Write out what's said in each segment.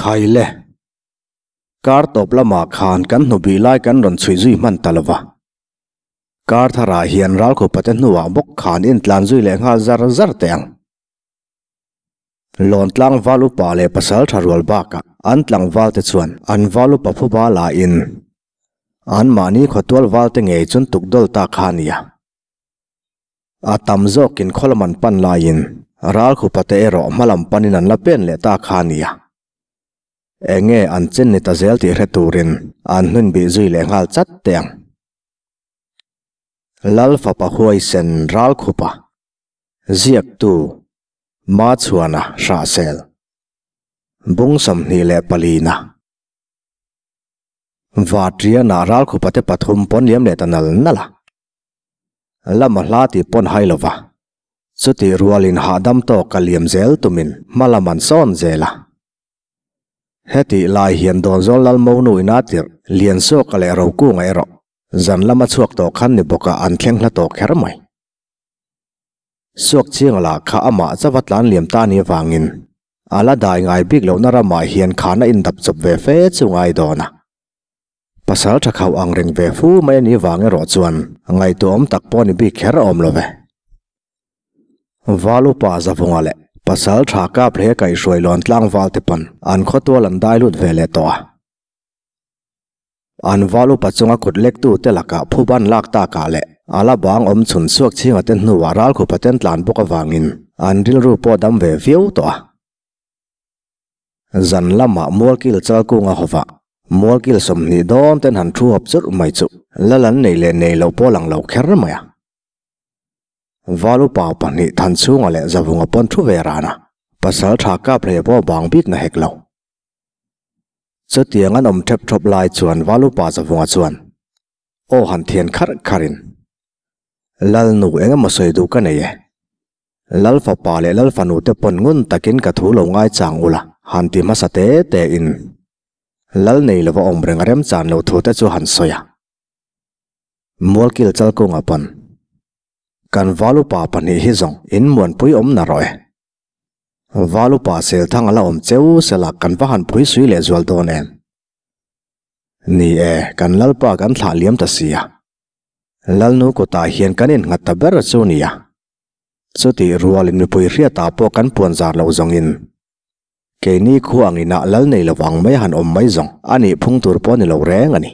Khai le. Kar tawp lamah khan kan hnubih lai kan rawn chhui zui hman ta lo va. Kar tharah hian ralkhupate hnuah bawk khan intlan zui leh nghal zar zar teh ang. Lawntlang val upa leh pasal tha rual bakah an tlangval te chuan an val upa phuba la in anmahni khawtual val te ngei chun tukdawl ta kha a nia. A tam zawkin khaw lam an pan laiin ralkhupa te erawh hma lam panin an la pen leh ta kha a nia. Enge an chen ni ta zel tih hre turin an hnun bih zui leh nghal chat teh ang. Lal fapa huaisen ralkhupa ziaktu Machhuana Hrahsel Bung 24 na. Vatriana ralkhupa te pathum pawn liam leh ta nal nal a. Lama hla tih pawn hai lo va, chutih rualin hahdam tawk a liam zel tumin hma lam an sawn zel a. Hetih lai hian Dawnzawl Lalmonu ina tirh Liansawka leh Rokunga erawh zan lama chhuak tawh khan ni bawkah an thleng hla tawh kher mai. Suakchianga lah kha amah chauha tlan liam ta ni avangin a la dai ngai bik lohna ramah hian khan a indap chawp ve fe chu ngai dawn a. Pasal tha khauh ang reng ve fu mai a nih vang erawh chuan ngaihtuahawm tak pawh ni bik kher a awm lo ve. Val upa Zavunga leh pasal tha kap hle kaihhruai lawn tlangval te pawn an khawtual an dai lut ve leh tawh a. An val upa chunga kut lektu te lakah phuban lak takah leh a la bang awm chhun chhuak chhinga te hnuah ralkhupa ten tlan bawk avangin an rilru pawh dam ve viau tawh a. Zan lamah Mualkil Chalkunga hovah Mualkil 20 dawn ten han thu hawp churh mai chu lal an nei leh nei lo pawh lang lo kher mai a. Val upa pahnih Thanchhunga leh Zavunga pawn thu ve ran a, pasal tha kap hle pawh bang bik na hek lo. Chutiang an awm thep thawp lai chuan Val upa Zavunga chuan aw han thian kharh kharhin, Lalnu eng emaw sawi duh ka nei e. Lal fapa leh lal fanu te pawn ngun takin ka thu lo ngai chang ula, han ti hmasa te te in lal nei lova awm reng a remchan lo thu te chu han sawi a. Mualkil Chalkunga pawn kan val upa pahnih hi zawng in muanpui awm na rawh e. Val upa Selthang a la awm cheu sela kan va han phui sui leh zual dawn em. Ni e, kan lalpa kan thlah liam ta sia. Lalnu kutah hian kan innghat ta ber chu nia. Chutih rualin mipui hriatah pawh kan puan zar lo zawngin keini khu ang inah lal nei lo ang mai han awm mai zawng a nih phung tur pawh ni lo reng a ni.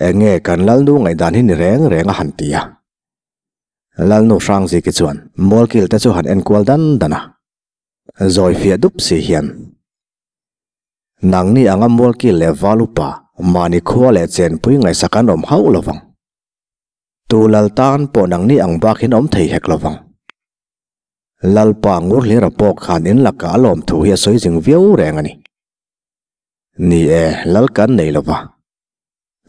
Enge kan lalnu ngaihdan hi ni reng reng a han ti a. Lalnu Hrangziki chuan Mualkil te chu han enkual dan dan a. Zawi fiah dup si hian nangni anga Mualkil leh Val upa mahni khua leh chenpui ngaihsak an awm hauh lo vang. Tu lal tan pawh nangni ang bak hin awm thei hek lovang. Lalpa Ngurhlira pawh khan in lakah a lawm thu hi a sawi zing viau reng a ni. Ni e, lal kan nei lova.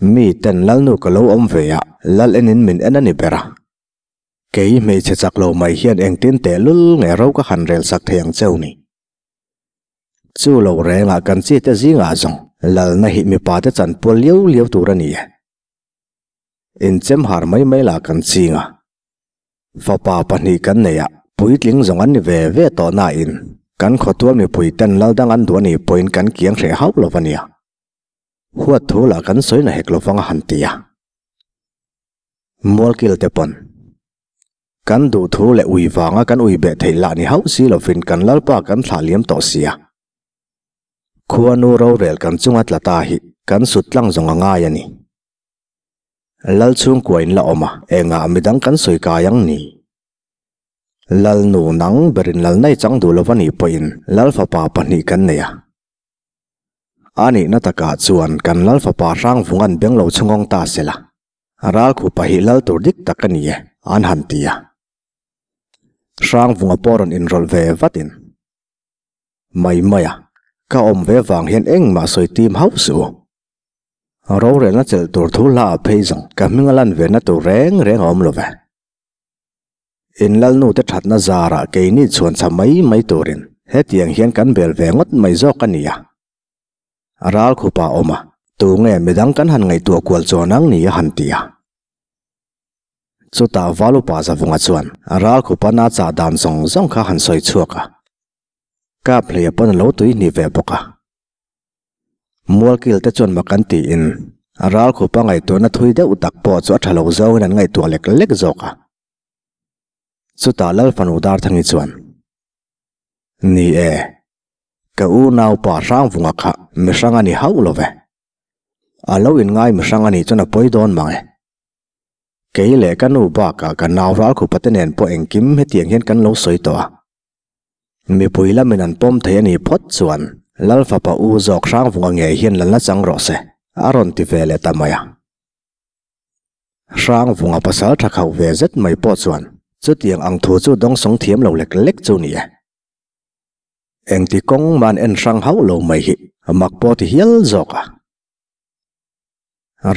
Mi ten lalnu ka lo awm ve a, lal enin min en a ni ber a. Kei hmeichhe chak lo mai hian engtin teh lul nge ro ka han rel sak thei ang cheu ni. Chu lo rengah kan chi te zingah zawng lalna hi mipa te chanpual liau liau tur a ni e. Inchem har mai mai lah kan ching a, fapa pahnih kan nei a, puitling zawng an ni ve ve tawh nain kan khawtual mipui ten lal dang an duh a nih pawhin kan kiang hreh hauh lo a nia. Huat thu lah kan sawi na hek lo vang a han ti a. Mualkil te pawn kan duh thu leh ui vanga kan ui beh theih lah ni hauh si lovin kan lalpa kan thlah liam tawh sia. Khuanu rorel kan chunga tla ta hi kan sut tlang zawng a ngai a ni. Lal chhungkua in la awm a, engah midang kan sawi kai ang ni? Lal nu nang berin lal nei chang duh lova nih pawhin lal fapa pahnih kan nei a. A nihna takah chuan kan lal fapa Hrangvunga'n beng lo chhungawng ta se la, ralkhupa hi lal tur dik tak a ni e, an han ti a. Hrangvunga pawh rawn inrawlh ve vatin, Mai mai a, ka awm ve vang hian engmah sawi tim hauh suh u. Rorelna chelh tur thu hla ah phei zawng ka hming a lan ve na tur reng reng a awm lo ve. In lalnu te thatna zarah keini chhuan chha mai mai turin hetiang hian kan bel ve ngawt mai zawk a nia. Ral khupa awm a, tunge midang kan han ngaihtuah kual chuan ang ni a han ti a. Chutah Valupa Zavunga chuan ral khupa na chah dan zawng zawng kha han sawi chhuak a. Kap hleia pawn a lo tui hnih ve bawk a. Mualkil te chuan mak an tiin ral khupa ngaihtuahna thui deuh tak pawh chu a tha lo zawngin an ngaihtuah lek lek zawk a. Chutah Lalfanu Darthangi chuan, Ni e, ka unaupa Hrangvunga kha mihrang a ni hauh lo ve. A lo inngai mihrang a nih chuan a pawi dawn mang e. Kei leh ka nu bakah ka nau ral khupa te nen pawh engkim hetiang hian kan lo sawi tawh a. Mipui lamin an pawm thei a nih phawt chuan Lal fapa u zawk Hrangvunga ngei hian lalna chang rawh se, a rawn ti ve leh ta mai a. Hrangvunga pasal tha khauh ve zet mai pawh chuan chutiang ang thu chu dawngsawng thiam lo lek lek chu ni e. Engti kawng man en hrang hauh lo mai hi mak pawh ti hial zawk a.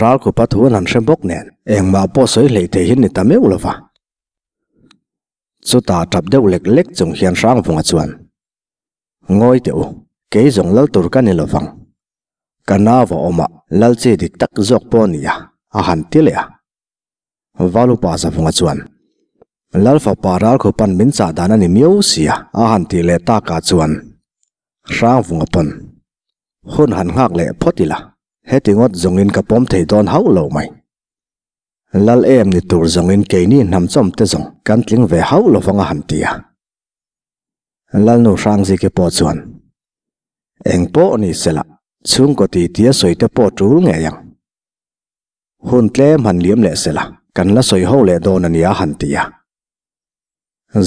Ralkhupa thu an han hre bawk nen engmah pawh sawi hleih thei hi ni ta meuh lo va. Chutah tap deuh lek lek chung hian Hrangvunga chuan, Ngawi teh u, kei zawng lal tur ka ni lo vang. Ka nau a awm a, lal chi dik tak zawk pawh a ni a, a han ti leh a. Valupa Zavunga chuan, Lal fapa Ralkhupa'n min chah dan a ni miau sia, a han tih leh takah chuan Hrangvunga pawn, Hun han nghak leh phawt ila, heti ngawt zawngin ka pawm thei dawn hauh lo mai. Lal em ni tur zawngin keini hnamchawm te zawng kan tling ve hauh lo vang a han ti a. Lalnu Hrangziki pawh chuan, Eng pawh ni sela, chhungkaw titi a sawi te pawh tul ngei ang. Hun tlem han liam leh sela, kan la sawi ho leh dawn a nia han ti a.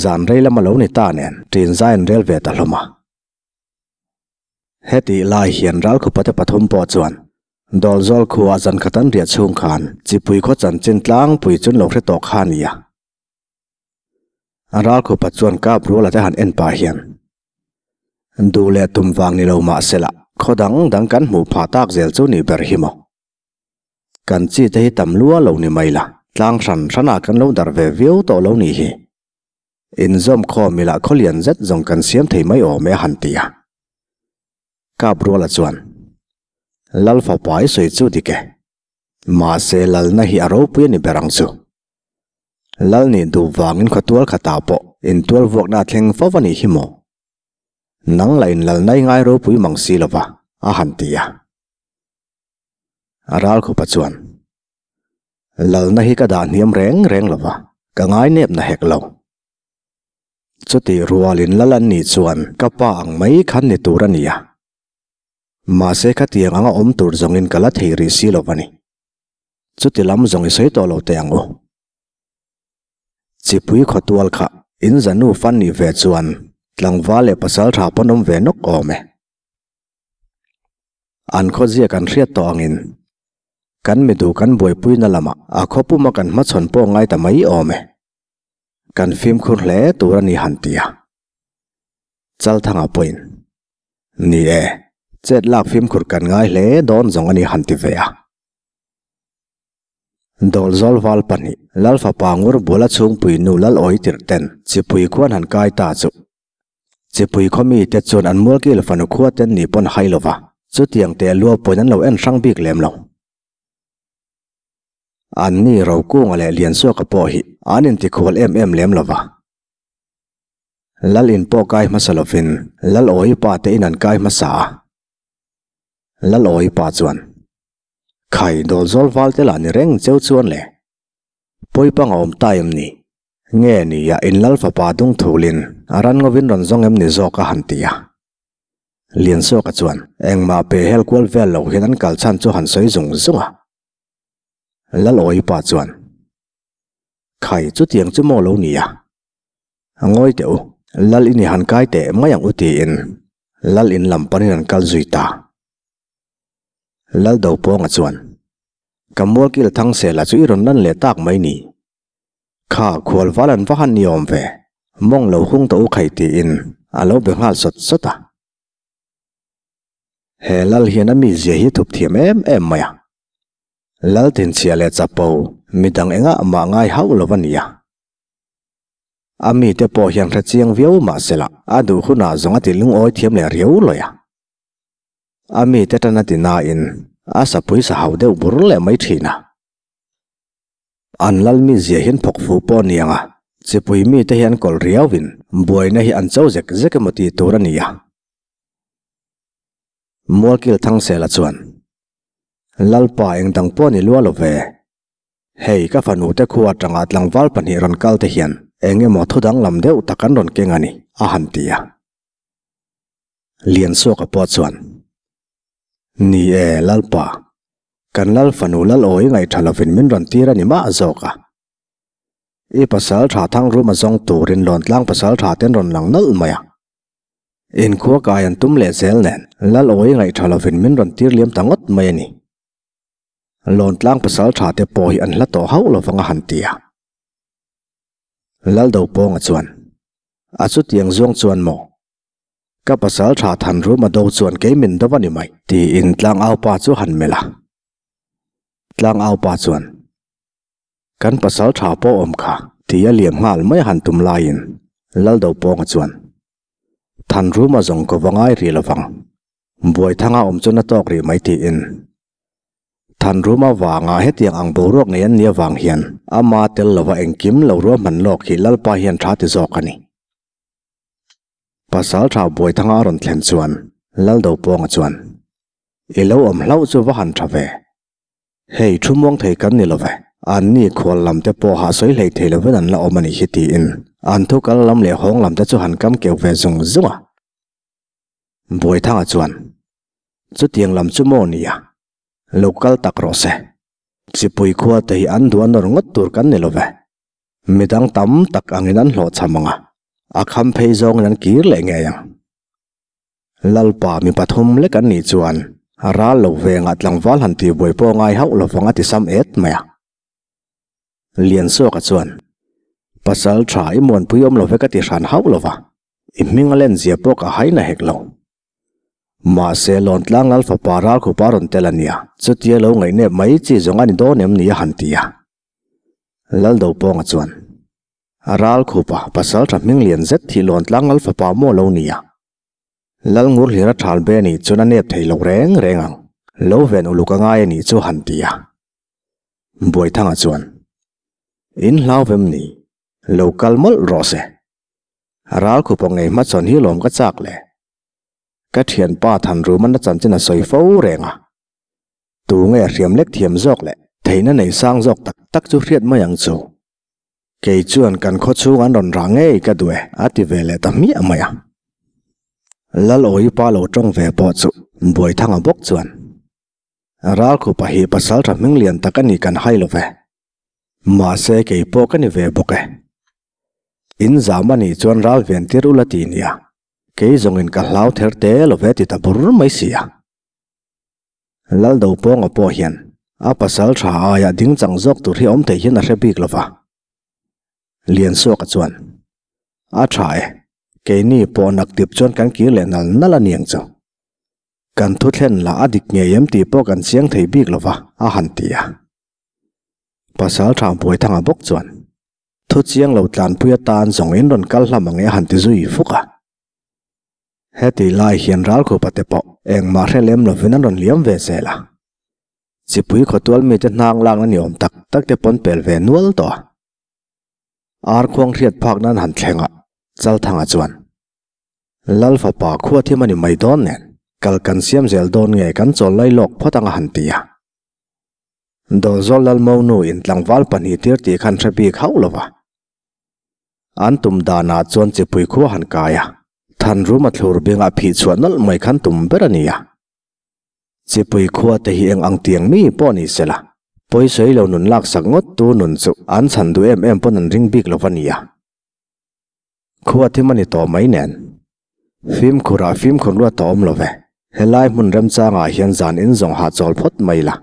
Zan rei lama lo ni ta nen ṭin zai an rel ve ta hlawm a. Hetih lai hian ralkhupate pathum pawh chuan Dawlzawl khua zan khat an riah chhung khan chipui khaw chanchin tlangpui chu an lo hre tawh kha a ni a. Ralkhupa chuan kap ruala te han en pah hian duh leh tum vang ni lo mah sela khaw dang dang kan hmuh phah tak zel chu nih ber hi maw. Kan chi te hi tam lua lo ni mai la, tlang hran hranah kan lo darh ve viau tawh lo nih hi. Inzawm khawm ila khawlian zet zawng kan siam thei mai awm e a han ti a. Kap ruala chuan, Lal fapa i sawi chu dik e. Mahse lalna hi a ropui a ni ber ang chu. Lal nih duh vangin khawtual khatah pawh intual vuakna a thleng fo a nih hi maw? Nang lah in lalna i ngai ropui mang si lova, a han ti a. Ralkhupa chuan, Lalna hi ka dah hniam reng reng lo va, ka ngainep na hek lo. Chutih rualin lal an nih chuan ka pa ang mai khan ni tur a ni a. Mahse khatiang anga awm tur zawngin ka la thei rih si lo va ni. Chuti lam zawng i sawi tawh lo teh ang u. Chipui khawtual kha in zanu fan nih ve chuan tlangval leh pasal tha pawn awm ve nawk awm e. An khawzia kan hriat tawh angin kan miduh kan buaipuina lamah a khawpuma kan hmachhawn pawh ngai ta mai awm e. Kan fimkhur hle tur a ni han ti a. Chalthanga pawhin, Ni e, chet lak fimkhur kan ngai hle dawn zawng a ni han ti ve a. Dawlzawl val pahnih, Lal fapa ngur bula chhungpui nu Lal awi tirh ten chipui khuan han kai ta chu Chipui khaw mite chuan an mualkil fanu khua ten ni pawn hai lo va, chutiang teh lua pawhin an lo en hrang bik lem lo. An ni Rokunga leh Liansuaka pawh hi an intikhual em em lem lo va. Lal in pawh kai hmasa lovin Lal Awi pa te in an kai hmasa a. Lal Awi pa chuan, Khai, dawlzawl val te lah ni reng cheu chuan le. Pawipang a awm ta em ni? Nge ni a in lal fapa dung thulin a ran ngawin rawn zawng em ni zawk a han ti a. Liansuaka chuan engmah pe hel kual vel lo hian an kal chhan chu han sawi zung zung a. Lal awi pa chuan, Khai chutiang chu maw lo ni a? Ngawi teh u, lal in i han kai teh mai ang u tiin lal in lam panin an kal zui ta. Lal Dopawnga chuan, Ka mualkil Thangsela chu i rawn lan leh tak mai ni. Kha khual val an va han ni awm ve, mawng lo hung tawh u khai tiin a lo be nghal sawt sawt a. He lal hian a mizia hi thup thiam em em mai a. Lal thinchhia leh chapo midang engah mah ngai hauh lo a ni a. A mite pawh hian hre chiang viau mah sela a duh hunah zawng a ti lungawi thiam leh riau lawi a. A mite tan a ti nain a sapui sa hauh deuh bur leh mai thin a. An lal mizia hian phawk fuh pawh a ni ang a, chipui mite hi an kawlh riauin buaina hi an cho zek zek emaw tih tur a ni a. Mualkil Thangsela chuan, Lalpa eng dang pawh ni lua lo ve. Hei ka fanu te khu atanga tlangval pahnih rawn kal te hian eng emaw thu danglam deuh tak an rawn keng a ni, a han ti a. Liansuaka pawh chuan, Ni e, Lalpa, kan Lal fanu Lal awi ngaih tha lovin min rawn tir a ni mah zawk a. I pasal tha thang rum a zawng turin Lawntlang pasal tha ten rawn lang nawlh mai a. Inkhua kai an tum leh zel nen Lal awi ngaih tha lovin min rawn tir liam ta ngawt mai a ni. Lawntlang pasal tha te pawh hi an hla tawh hauh lovang a han ti a. Laldopawnga chuan, A chutiang zawng chuan maw? Ka pasal tha Thanruma do chuan kei min do a ni mai, tiin tlangaupa chu han melh a. Tlangaupa chuan, Kan pasal tha pawh awm kha, ti a liam nghal mai a han tum laiin Laldopawnga chuan, Thanruma zawng ka va ngai rih lovang. Buaithanga awm chuan a tawk rih mai tiin Thanruma vanga hetiang ang boruak nei an nih avang hian ama tel lova engkim lo ruahman lawk hi Lalpa hian tha ti zawk a ni. Pasal tha Buaithanga a rawn thlen chuan Laldopawnga chuan, I lo awm hlauh chu va han tha ve. Hei thu muang thei kan ni love, anni khual lam te pawha sawi hlei thei lovin an la awm a nih hi tiin an thu kal lam leh hawng lam te chu han kam keu ve zung zung a. Buaithanga chuan, Chutiang lam chu maw nia, lo kal tak rawh se. Chipui khua te hi an duh a nawr ngawt tur kan ni lo ve. Midang tam tak angin an hlawhchham ang a, a kham phei zawngin an kir leh ngei ang. Lalpa mi pathum lek an nih chuan ral lo vengah tlangval han tih buai pawh ngai hauh lovang a ti sam et mai a. Liansuaka chuan, Pasal tha i muanpui awm lo ve ka ti hran hauh lova. I hming a len zia pawh ka hain a hek lo. Mahse, Lawntlang Lal fapa Ralkhupa rawn tel a nia, chutia lo ngaihnep mai chi zawng a ni dawn em ni a han ti a. Laldopawnga chuan, Ralkhupa, pasal tha hming lian zet hi Lawntlang Lal fapa maw lo nia? Lal Ngurhlira thal be a nih chuan a nep thei lo reng reng ang, lo ven uluk a ngai a nih chu han ti a. Buaithanga chuan, In hlau vem ni, lo kal mawlh rawh se. Ralkhupa ngei hmachhawn hi lawm ka chak le. Ka thianpa Thanruman a chanchin a sawi fo reng a. Tu nge a hriam lek thiam zawk le theihna nei sang zawk tak tak chu hriat mai ang chu. Kei chuan kan khaw chhung an rawn rah ngei ka duh e a ti ve leh ta hmiah mai a. Lal Awipa lo tawng ve pawh chu Buaithanga bawk chuan Ralkhupa hi pasal tha hming lian tak a ni kan hai lo ve. Mahse kei pawh ka ni ve bawk e. In zam a nih chuan ral ven tir ula ti nia. Kei zawngin ka hlau ther te lo ve ti ta bur mai sia. Laldopawnga pawh hian a pasal tha aia ding chang zawk tur hi awm thei hian a hre bik lo va. Liansuaka chuan, A tha e, keini pawh naktip chuan kan kir leh nal nal a niang chu. Kan thu thlen lah a dik ngei em tih pawh kan chiang thei bik lo va, a han ti a. Pasal tha Buaithanga bawk chuan, Thu chiang lo tlanpui atan zawng in rawn kal hlam ang e a han ti zui fuk a. Heti lai hian ralkhupa te pawh engmah hre lem lovin an rawn liam ve zel a. Chipui khawtual mite hnang lakna ni awm tak tak te pawn pel ve nual tawh a. Ar khuang hriat phak nan han thleng a, Chalthanga chuan, Lal fapa khua thim a ni mai dawn nen, kal kan siam zel dawn nge kan chawl lai lawk phawt ang a han ti a. Dawlzawl Lalmonu in tlangval pahnih tir tih khan hre bik hauh lo va. An tum danah chuan chipui khua han kai a, Thanruma thlur bingah phih chhuah nawlh mai khan tum ber a ni a. Chipui khua te hi eng ang tiang mi pawh ni se la, pawisawi lo nun laksak ngawt tu nun chu an chhan duh em em pawn an ring bik lo va nia. Khua thim a ni tawh mai nen. Fimkhurah fimkhur luat a awm lo ve. Helai hmun remchangah hian zan in zawng hahchawl phawt mai la.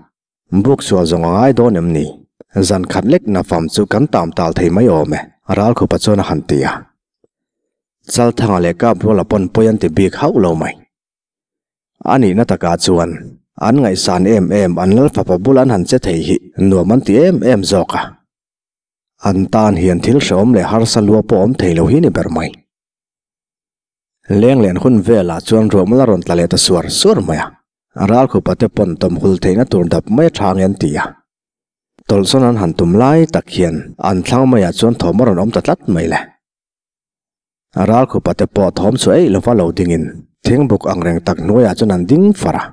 Buk sual zawng a ngai dawn em ni? Zan khat lek na fam chu kan tam tal thei mai awm e, Ralkhupa chuan a han ti a. Chalthanga leh Kapruala pawn pawi an ti bik hauh lo mai. A nihna takah chuan an ngaihsan em em an Lalfapa bul an han che thei hi nuam an ti em em zawk a. An tan hian thil hrehawm leh harsa lua pawh awm thei lo hi ni ber mai. Leng len hun velah chuan ruahmal a rawn tla leh ta suar suar mai a, ralkhupa te pawn tawmhul theihna tur dap mai a tha nge an ti a. Tawlhsawn an han tum lai tak hian an thlang maiah chuan thawm a rawn awm ta tlat mai le. Ralkhupa te pawh thawm chu eih lova lo dingin Thingbuk angreng tak hnuaiah chuan an ding far a.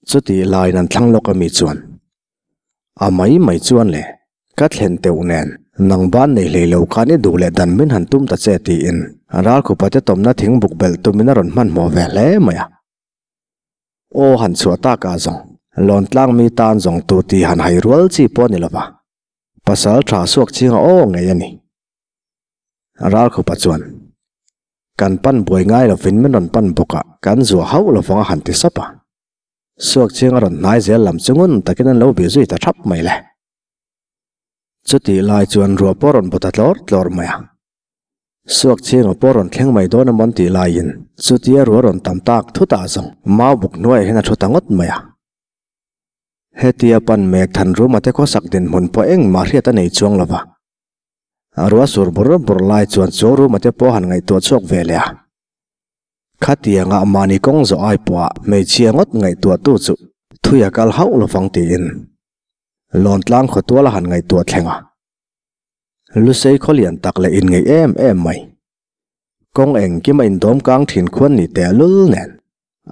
Chutih laiin an thlang lawk ami chuan, A mai mai chuan le, ka thlen teuh nen, nang ban nei hlei lo khan i duh leh dan min han tum ta che tiin ralkhupa te tawmna thingbuk belh tumin a rawn hmanhmawh ve hle mai a. Aw han chhuah takah zawng, lawntlang mi tan zawng tu tih han hai rual chi pawh a ni lova, pasal tha suak chinga aw ngei a ni. Ralkhupa chuan, Kan pan buai ngai lovin min rawn pan bawk a, kan zuah hauh lovang a han ti sap a. Suak chiang a rawn hnai zel lam chu ngun takin an lo bih zui ta thap mai le. Chutih lai chuan ruah pawh rawn bu ta tlawr tlawr mai a. Suak chianga pawh rawn thleng mai dawn emaw an tih laiin chutia ruah rawn tam tak thutah zawng mau buk hnuaiah hian a thu ta ngawt mai a. Hetia pan mek Thanruma te khawsak dinhmun pawh engmah hriat a nei chuang lova. A ruah sur bur bur lai chuan chu room-a te pawh han ngaihtuah chhuak ve leh a. Khatianga mahni kawng zawh ai pawha hmeichhia ngawt ngaihtuahtu chu thui a kal hauh lovang tiin Lawntlang khawtual a han ngaihtuah thleng a. Lusei khawlian tak leh inngeih em em mai. Kawng engkim a indawm kang thin khuan ni teh lul nen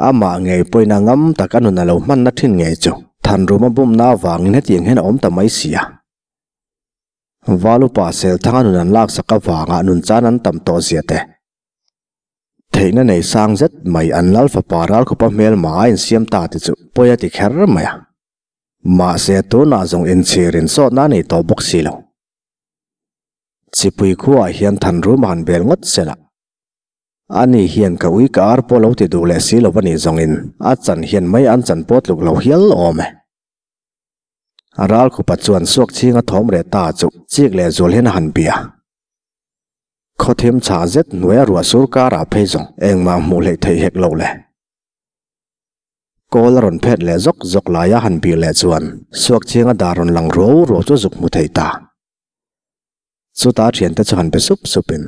amah ngei pawhin a ngam tak a nun a lo hmanna thin ngei chu Thanruma bumna avangin hetiang hian a awm ta mai si a. Valupa Selthanga nun an laksak avanga nun chan an tam tawh zia te. Theihna nei sang zet mai an lal fapa ralkhupa hmelma a insiam ta te chu pawi a ti kher mai a. Mahse tunah zawng inchhir insawtna a nei tawh bawk si lo. Chipui khuaah hian Thanruma han bel ngawt sel a. Ani hian ka ui ka ar pawh lo ti duh leh si lo a nih zawngin a chan hian mai an chan pawh tluk lo hial awm e. A ralkhupa chuan suak chhinga thawm reh ta chu chik leh zual hian a han bia. Khawthim chhah zet hnuaia ruah sur karah phei zawng engmah hmuh hleih theih hek loh le. Kawl a rawn phet leh zawk zawk laia han bih leh chuan suak chhinga dar rawn lang ruau ruau chu zuk hmu thei ta. Chuta thiante chu han be sup supin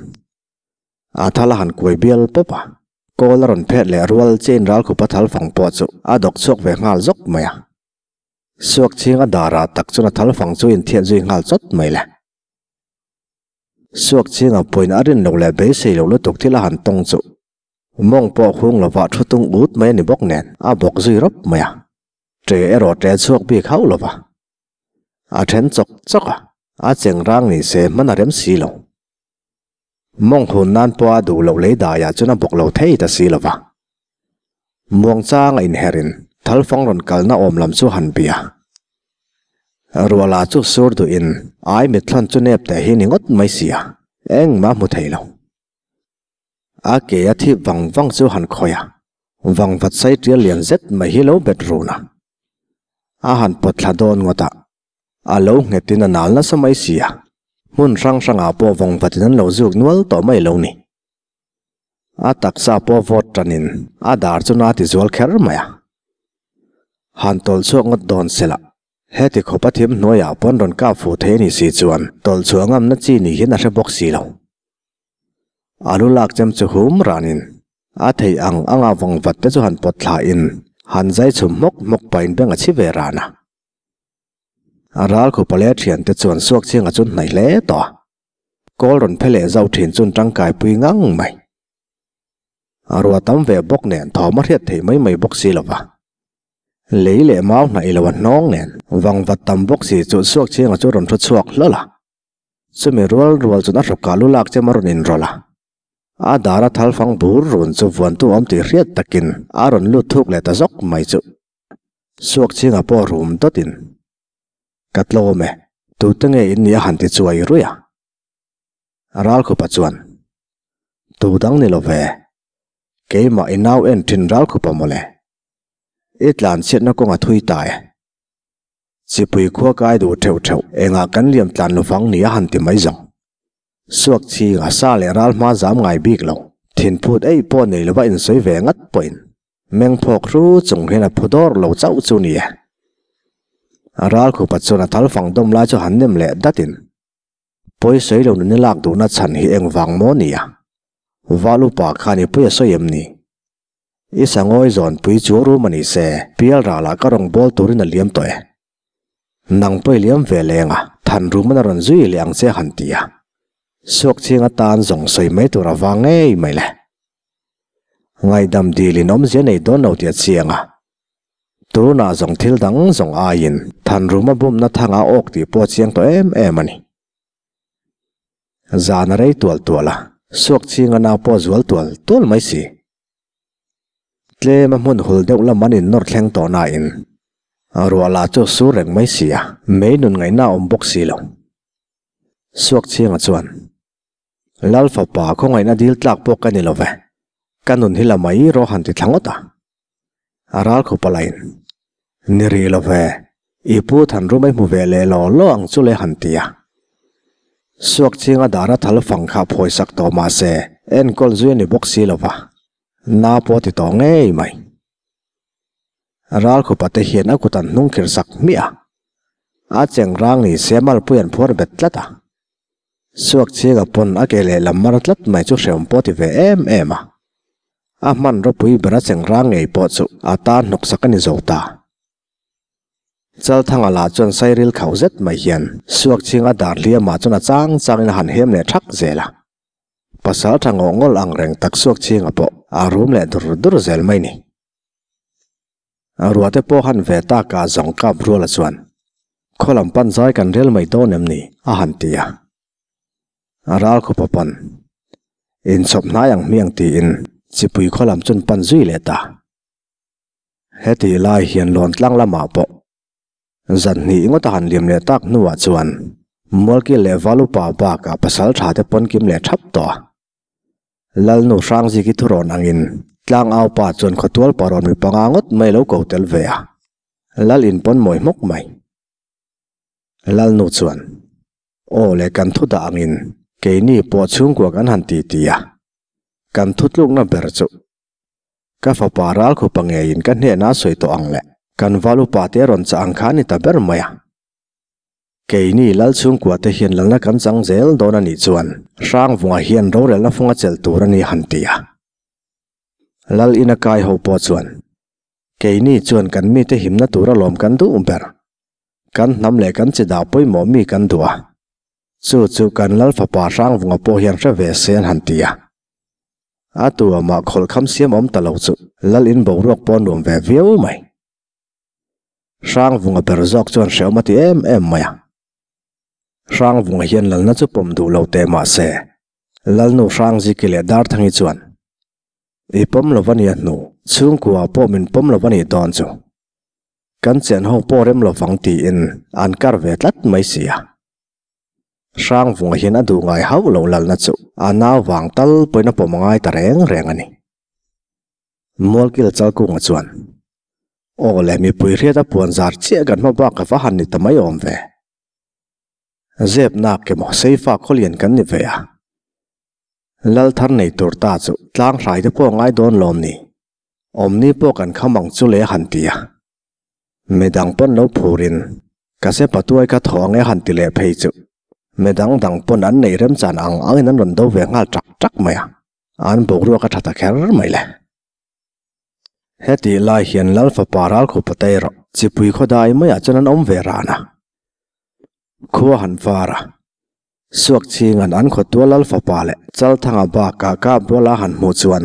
a thal a han kuai bial pawp a. Kawl a rawn phet leh rual chain ralkhupa thal fang pawh chu a dawk chhuak ve nghal zawk mai a. Suak chhing a darah tak chuan a thal fang chu inthiat zui nghal chawt mai le. Suak chhing a pawhin a rin loh leh beisei loh lutuk thil a han tawng chu mawng pawh hung lovah thu tung ut mai a ni bawk nen a bawk zui rawp mai a. Ṭe erawh ṭe chhuak bik hauh lova. A then chawk chawk a, a cheng rang ni se hman a rem si lo. Mawng hun nan pawh a duh loh lei daiah chuan a bawk lo thei ta si lova. Muangchanga inherin thalfang rawn kalna awm lam chu han bia. Ruala chu sur duhin ai mithlawn chu nep teh hi ni ngawt mai sia, engmah hmu thei lo. A ke a thip vang vang chu han khawih a, vangvat sai tial lian zet mai hi lo bet run a. A han pawt thla dawn ngawt a, A lo nghetin a nal nasa mai si a, hmun hrang hrangah pawh vawng vatin an lo zuk nual tawh mai lo ni. A taksa pawh vawt tanin a dar chu na ti zual kher mai a. Han tawlh chhuak ngawt dawn sela, heti khawpa thim hnuaiah pawn rawn kap fuh thei a nih si chuan tawlh chhuah ngamna chi ni hian a hre bawk si lo. A lu lak chem chu hum ranin a theih ang anga vawng vat te chu han pawt thlain han zai chhum hmawk hmawk pahin beng a chhi ve ran a. A ral khupa leh a thiante chuan suak chhianga chu hnaih hle tawh a, kawl rawn phe leh zauh thin chuan tangkai pui ngang mai. A ruah tam ve bawk nen thawm a hriat theih mai mai bawk si lo va. Lei leh mau hnaih lo a hnawng nen vangvat tam bawk si chu suak chhianga chu rawn thu chhuak hlawl a. Chumi rual rual chuan a hrukah lu lak chem a rawn inrawlh a. A dar a thal fang bur run chu vuantu awm tih hriat takin a rawn lut thuk leh ta zawk mai chu. Suak chhinga pawh rum dawtin, Ka tlawm e, tute nge in nih a han ti chuai ruih a. Ralkhupa chuan, Tu dang ni lo ve, keimah i nau en thin Ralkhupa mawle. I tlanchhiatna kawng a thui ta e. Chipui khua kai duh theuh theuh engah kan liam tlan lovang ni a han ti mai zawng. Suak chhinga sa leh ral hma zam ngai bik lo, thinphut ei pawh nei lova insawi ve ngat pawhin Meng phawk hru chung hian a phu dawr lo chauh chu ni e. A ral khupa chuan a thal fang dawm lai chu han nem leh datin, Pawisawi lo nuni lak duhna chhan hi eng vang maw ni a? Val upa khan i pui a sawi em ni? I sangawi zawnpui chu rum a ni se, pial ralah ka rawn bawl turin a liam tawh e. Nang pawh i liam ve leng a, than ruman a rawn zui leh ang che a han ti a. Suakchhing atan zawng sawi mai tur a vang ngei mai le. Ngaihdam dilin awmzia nei dawn lo tih a chiang a. Tunah zawng thil dang zawng aiin Thanruma bumna thanga awk tih pawh a chiang tawh em em a ni. Zan a rei tual tual a, suak chhinga nau pawh a zual tual tual mai si. Tlem a hmun hul deuh lam an innawr thleng tawh nain ruah lah chu a sur reng mai si a, mei nun ngaihna a awm bawk si lo. Suak chhinga chuan, Lal fapa khawngaihna dil tlak pawh ka ni lo ve, ka nun hi la mai rawh han ti thla ngawt a. A ral khupa lain, Ni rih lo ve, i pu Thanrumai hmu ve leh law law ang chu le han ti a. Suak chhinga dara thal fang kha phawisak tawh mah se enkawl zui a ni bawk si lo va, na pawh a ti tawh ngei mai. Ral khupa te hian a kut an hnung khir sak hmiah a, a cheng rang ni se malpui an phuar bet tlat a. Suak chhinga pawn a ke lehlam mar tlat mai chu hreawm pawh a ti ve em em a. A hmanraw pui ber a cheng rang ngei pawh chu a tan hnawk sak a ni zo ta. Chalthanga lah chuan sairil khauh zet mai hian suak chhinga dar hliamah chuan a chang changin a han hem leh thak zel a. Pasal tha ngawh ngawlh ang reng tak suak chhinga pawh a rum leh dur dur zel mai ni. A ruahte pawh han ve tak a zawng kap ruala chuan, Khaw lam pan zai kan rel mai dawn em ni? a han ti a. A ral khupa pan, Inchhawp hnai ang hmiang tiin chipui khaw lam chun pan zui leh ta. Heti lai hian lawn tlang lamah pawh zan hnih ngawt a han liam leh tak hnuah chuan Mualkil leh Valupa bakah pasal tha te pawn kim leh thap tawh a. Lalnu Hrangziki thurawn angin Tlangau pa chuan khawtual parawn mi panga ngawt mai lo ko tel ve a, Lal in pawn mawi hmawk mai. Lalnu chuan, Aw le kan thu dah angin keini pawh chhungkua kan han ti ti a, kan thutlukna ber chu ka fapa ralkhupa ngeiin ka hnenah a sawi tawh ang le, kan val upa te rawn chah ang kha a ni ta ber mai a. Keini lal chhungkua te hian lalna kan chang zel dawn a nih chuan Hrangvunga hian rorelna fung a chelh tur a ni han ti a. Lal ina kai ho pawh chuan keini chuan kan mite himna tur a lawm kan duh ber. Kan hnam leh kan chi dah pawimawh mi kan duh a. Chu chu kan lal fapa Hrangvunga pawh hian hre ve se an han ti a. A tu amah khawlhkham siam awm ta lo chu lal in boruak pawh a nuam ve viau mai. Hrangvunga ber zawk chuan hrehawm a ti em em mai a. Hrangvunga hian lalna chu pawm duh lo teh mah se, Lalnu Hrangziki leh Darthangi chuan, I pawm lo va nia hnu, chhungkua pawh min pawm lo va nih dawn chu. Kan chen ho pawh rem lo vang tiin an kar ve tlat mai si a. Hrangvunga hian a duh ngai hauh lo lalna chu a nau vang tal pawhin a pawm a ngai ta reng reng a ni. Mualkil Chalkunga chuan, Aw le, mipui hriat a puan zar chiah kan hma bak a va han ni ta mai awm ve. Zep nak emaw Seifa khawlian kan ni ve a. Lal thar nei tur ta chu tlang hrai te pawh ngai dawn lawm ni. Awmni pawh kan kham ang chu le a han ti a. Midang pawn lo phurin ka se patuai ka thaw ang e han ti leh phei chu. Midang dang pawn an neih remchan ang angin an rawn do ve nghal tak tak mai a. An boruak a tha ta kher mai le. Hetih lai hian Lal fapa Ralkhupa te erawh chipui khawdai maiah chuan an awm ve ran a. Khua han var a, Suak chhinga'n an khawtua Lal fapa leh Chalthanga bakah kap ruala a han hmuh chuan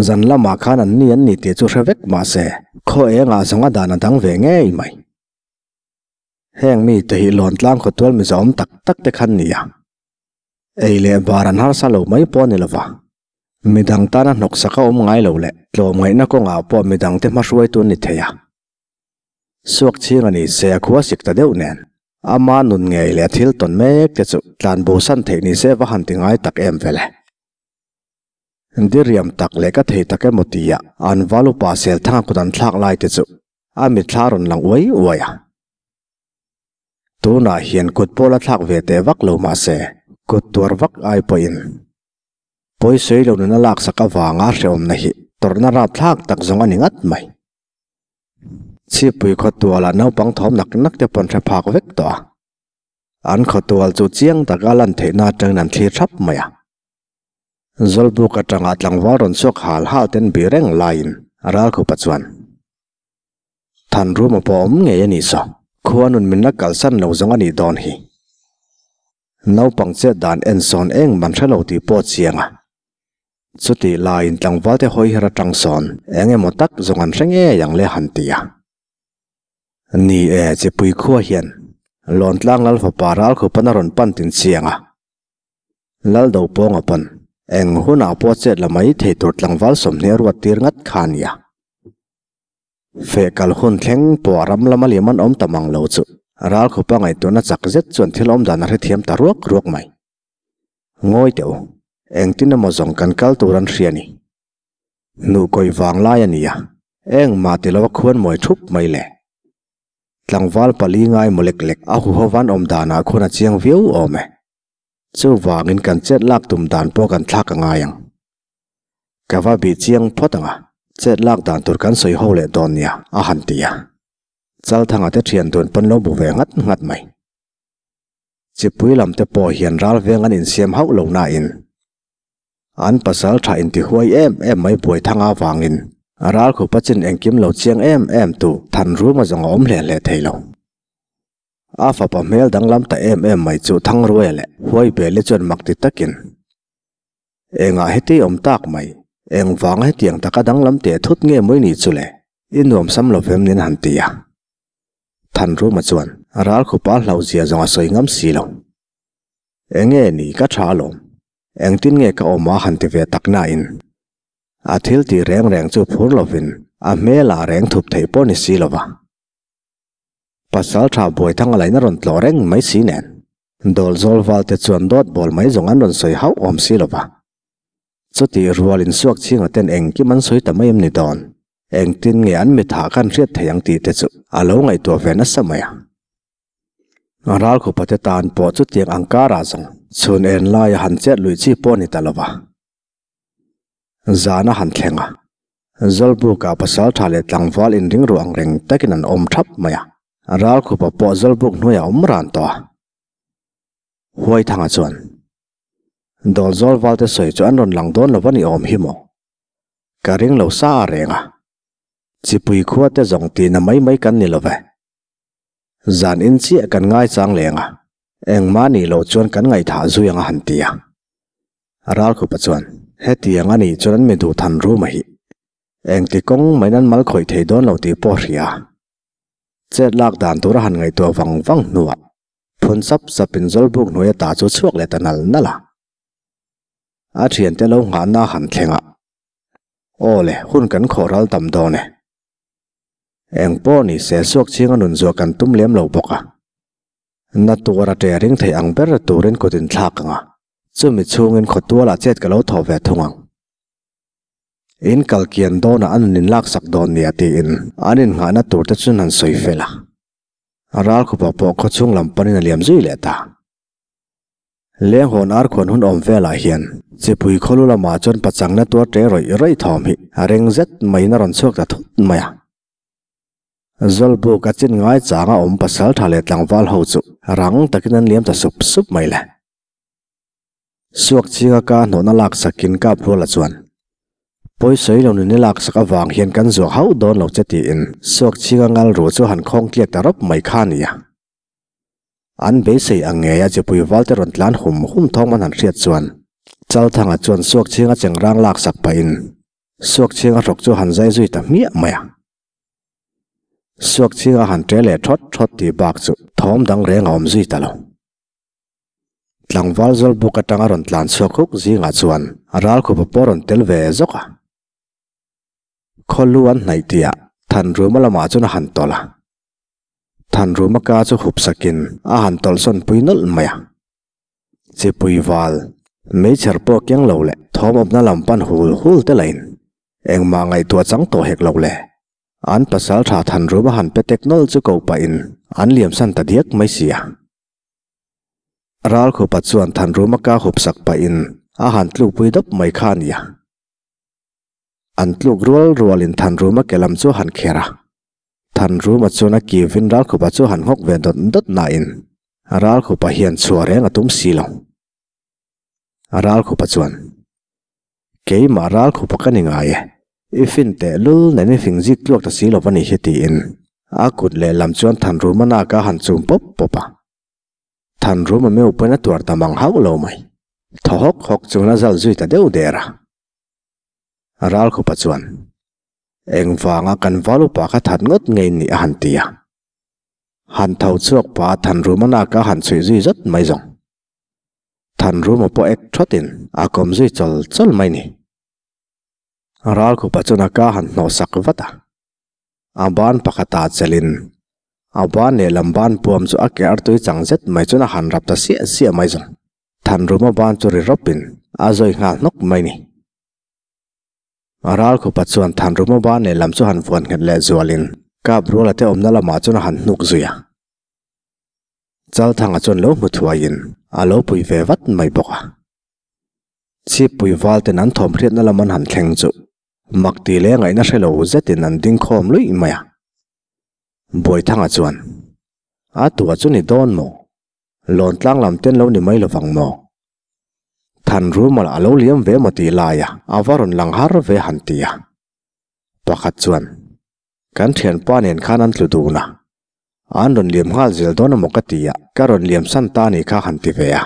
zan lamah khan an ni an ni tih chu hre vek mah se khaw engah zawng a dan a dang ve ngei mai. Heng mite hi Lawntlang khawtual mizo awm tak tak te khan ni a. Ei leh bar an harsa lo mai pawh a ni lova, midang tana hnawksak a awm ngai lo leh tlawmngaihna kawngah pawh midangte hmahruaitu an ni thei a. Suak chhing a ni se a khua sik ta deuh nen, ama nun ngei leh a thil tawn mek te chu tlan bosan theih ni se va han ti ngai tak em vele. Diriam tak leh ka thei tak emaw tia an val upa Selthanga kut an thlak lai te chu a mitthla a rawn lang uai uai a. Tunah hian kut pawh la thlak ve teh vak lo mah se, kut tuar vak ai pawhin pawisawi lo nuna laksak avanga hrehawmna hi tawrhna rapthlak tak zawng a ni ngat mai. Chhipui khawtualah naupang thawm nak nak te pawn hre phak vek tawh a, an khawtual chu chiang taka lan theihna atangin an thlir thap mai a. Zawlbuk atanga tlangval rawn chhuak hal hal ten bih reng laiin Ralkhupa chuan, Thanruma pawh awm ngei a nih saw, khua nun min la kalsan lo zawng a nih dawn hi. Naupang chet dan en sawn eng man hre lo tih pawh chiang a. Chutih laiin tlangvalte hawi her atang sawn eng emaw tak zawng an hre ngei ang le han ti a. Ni e, chipui khua hian Lawntlang Lal fapa Ralkhupan a rawn pan tin chiang a. Lal Dopawnga pawn eng hunah pawh chet la mai thei tur tlangval sawmhnih a ruat tir ngat kha a nia. Feh kal hun thleng pawh ram lama liam an awm ta mang lo chu Ralkhupa ngaihtuahna chak zet chuan thil awm dan a hrethiam ta ruak ruak mai. Ngawi teh u, engtin emaw zawng kan kal tur an hria ni. Hnuhkawih vang lai a nia, engmah ti lo a khuan mawi thup mai le. Tlangval pali ngai maw lek lek a huho van awm danah khuan a chiang viau awm e. Chuvangin kan chet lak tum dan pawh kan thlak a ngai ang. Ka va bih chiang phawt ang a, chet lak dan tur kan sawi ho leh dawn nia, a han ti a. Chalthanga te thian dun pawn lo bu ve nghat nghat mai. Chipui lam te pawh hian ral veng an insiam hauh lo nain an pasal tha intihuai em em mai buai thanga vangin ral khupa chin engkim lo chiang em em tu Thanruma zawng a awm hle hle thei lo. A fapa hmel danglam ta em em mai chu Thangruaia leh Huaibeli chuan mak ti takin Engah heti awm tak mai, eng vanga hetiang taka danglam teh thut nge mawi ni chu le? I nuam sam lo vem nen han ti a. Thanruma chuan Ralkhupa hlauhzia zawng a sawi ngam si lo. Enge ni ka tha alawm, engtin nge ka awm a han ti ve tak nain a thil tih reng reng chu phur lovin a hmelah reng thup theih pawh ni si lova. Pasal tha Buaithang a laihna rawn tlawh reng mai si nen. Dawlzawl valte chuan dawt bawl mai zawng an rawn sawi hauh awm si lo va. Chutih rual insuak chhinga ten engkim an sawi ta mai em ni dawn? Engtin nge an mitha khan hriat thei ang tih te chu a lo ngaihtuah ve nasa mai a. Ralkhupa te tan pawh chutiang ang karah zawng chhun en laia han chet luih chi pawh a ni ta lo va. Zan a han thleng a, Zawlbukah pasaltha leh tlangval inring ruh ang reng takin an awm thap mai a. Ralkhupa pawh Zawlbuk hnuaiah a awm ran tawh a. Huaithanga chuan, Dawlzawl valte sawi chu an rawn lang dawn lo va ni awm hi maw? Ka ring lo sa a reng a. Chipui khua te zawng tihna mai mai kan ni lo ve. Zan in chiah kan ngaichang leng a, engmah nih loh chuan kan ngaihthah zui ang a han ti a. Ralkhupa chuan, Hetiang a nih chuan an mi duh than rum a hi. Engti kawng maiin an mal khawih thei dawn lo tih pawh a hria. Chet lak dan tur a han ngaihtuah vang vang hnuah phun sap sapin Zawlbuk hnuai ata chu chhuak leh ta nal nal a. A thiante lo nghahna a han thleng a, Aw le, hun kan khawh ral tam dawn e. Eng pawh ni se suak chhinga nun zuah kan tum lem lo bawk a. Na tuar a ṭe ring thei ang ber turin kut inthlak ang a, chumi chhungin khawtualah chet ka lo thawh ve thung ang. In kal kian dawnah a nun in laksak dawn nia tiin an innghahna tur te chuan han sawi fel a. Ralkhupa pawh khawchhung lam panin a liam zui leh ta. Lenghawn arkhuan hun awm velah hian chipui khawlu lamah chuan pachangna tuar ṭe rawih rawih thawm hi a reng zet maiin a rawn chhuak ta thut mai a. Zawlbuk a chin ngai changa awm pasal tha leh tlangval ho chu rang takin an liam ta sup sup mai le. Suak chinga ka hnawhna laksakin kap ruala chuan, Pawisawi lo nuni laksak avang hian kan zuah hauh dawn lo che tiin suak chinga ngal ruh chu han khawng tliak ta rawp mai kha a ni a. An beisei ang ngei a chipui valte rawn tlan hum hum thawng man han hriat chuan Chalthanga chuan suak chinga chengrang laksak pahin suak chinga hrawk chu han zai zui ta hmiah mai a. Suak chinga han ṭe leh ṭhawt ṭhawt tih bak chu thawm dang reng a awm zui ta lo. Tlangval Zawlbuk atanga rawn tlan chhuak huk zingah chuan Ralkhupa pawh rawn tel ve zawk a. Khawlu an hnaih tihah Thanruma lamah chuan a han tawlh a. Thanruma ka chu hup sakin a han tawlhsawn pui nawlh mai a. Chipui val, meichher pawh keng lo leh thawm awmna lam pan hul hul te lahin engmah ngaihtuah chang tawh hek lo le. An pasal tha Thanruma han pe tek nawlh chu ko pahin an liamsan ta diak mai si a. Ralkhupa chuan Thanruma ka hup sak pahin a han tlukpui dawp mai kha a nia. An tluk rual rualin Thanruma ke lam chu a han kher a. Thanruma chuan a kivin Ralkhupa chu a han nghawk ve dawt dawt nain Ralkhupa hian chhuah reng a tum si lo. Ralkhupa chuan, Keimah Ralkhupa ka ni ngai e, i fin teh lul nen i fing zik tluak ta si lo va ni hi tiin a kut lehlam chuan Thanruma nak a han chum pawp pawp a. Thanruma meu pawn a tuar ta mang hauh lo mai. Thaw hawk hawk chuan a zal zui ta deuh der a. Ralkhupa chuan, Engvanga kan val upa kha that ngawt ngei ni a han ti a. Han tho chhuak pa Thanruma naka han chhuih zui zat mai zawng. Thanruma pawh ek thawtin a kawm zui chawl chawl mai ni. Ralkhupa chuan a ka han hnawh sak vat a. A ban pakhatah chelin a ban lehlam ban puam chu a ke artui chang zet mai chuan a han rap ta siah siah mai zawng. Thanruma ban chu ri rawpin a zawi nghal hnawk mai ni. Ralkhupa chuan Thanruma ban lehlam chu han vuan nghet leh zualin Kapruala te awmna lamah chuan a han hnuk zui a. Chalthanga chuan lo hmu thuaiin a lo pui ve vat mai bawk a. Chhippui val ten an thawm hriatna lam an han thleng chu mak ti leh ngaihna hre lo zetin an ding khawm luih mai a. Buaithanga chuan, A tua chu ni dawn maw? Lawn tlang lam ten lo ni mai lovang maw? Than rumal a lo liam ve maw tih laia a va rawn lang har ve han ti a. Pakhat chuan, Kan thianpa nen khan an tlu dun a, an rawn liam nghal zel dawn emaw ka ti a, ka rawn liam san ta ni kha han ti ve a.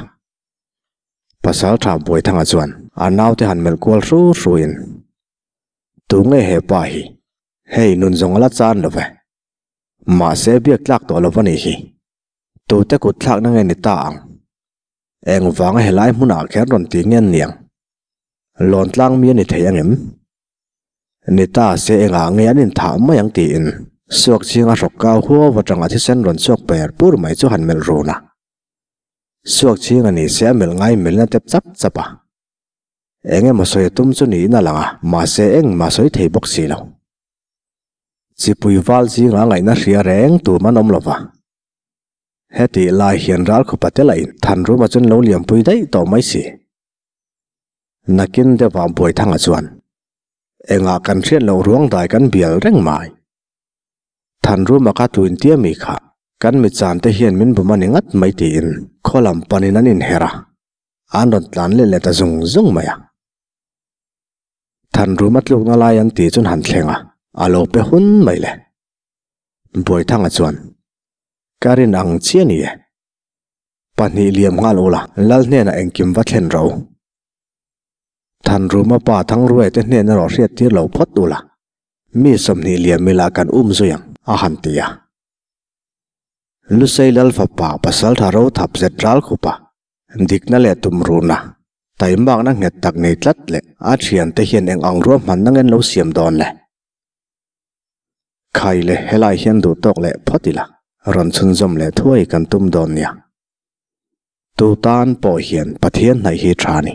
Pasal tha Buaithanga chuan a naute han melh kual hru hruin, Tu nge he pa hi? Hei nun zawng a la chan lo ve. Mahse biak tlak tawh lo va nih hi. Tute kut thlakna nge ni ta ang? Engvanga helai hmunah kher rawn ti nge an niang? Lawn tlang mi a ni thei angem? Ni ta se engah nge an inthah mai ang tiin suak chinga hrawk kau huau atanga thisen rawn chhuak per pur mai chu han melh run a. Suak chinga ni se a melh ngai melhna tep chap chap a. Eng emaw sawi a tum chu niin a lang a, mahse engmah sawi thei bawk si lo. Chipui val zinga ngaihna hria reng tum an awm lo va. Hetih lai hian ralkhupa te lahin Thanruma chuan lo liampui daih tawh mai si. Nakin deuhah Buaithanga chuan, Engah kan hriat loh ruang dai kan bial reng mai. Thanruma kha tuin tia mi kha kan mi chan te hian min bum a ni ngat mai tiin khaw lam panin an inher a, an rawn tlan leh leh ta zung zung mai a. Thanruma tlukna lai an tih chuan han thleng a, a lo pe hun mai le. Buaithanga chuan, Ka rin ang chiah ni e. Pahnih liam nghal ula, Lal hnenah engkim va thlen ro. Thanruma pa Thangruaia te hnen erawh hriat tir lo phawt ula, mi 20 liam ila kan um zui ang, a han ti a. Lusei Lal fapa Pasaltha Rothap zet ral khup a, dikna leh tumruhna, taimakna nghet tak nei tlat leh a thiante hian eng ang ruahmanna ngen lo siam dawn le? Khai le helai hian duh tawk leh phawt ila, rawn chhunzawm leh thuai kan tum dawn nia. Tu tan pawh hian Pathian hnaih hi tha ni.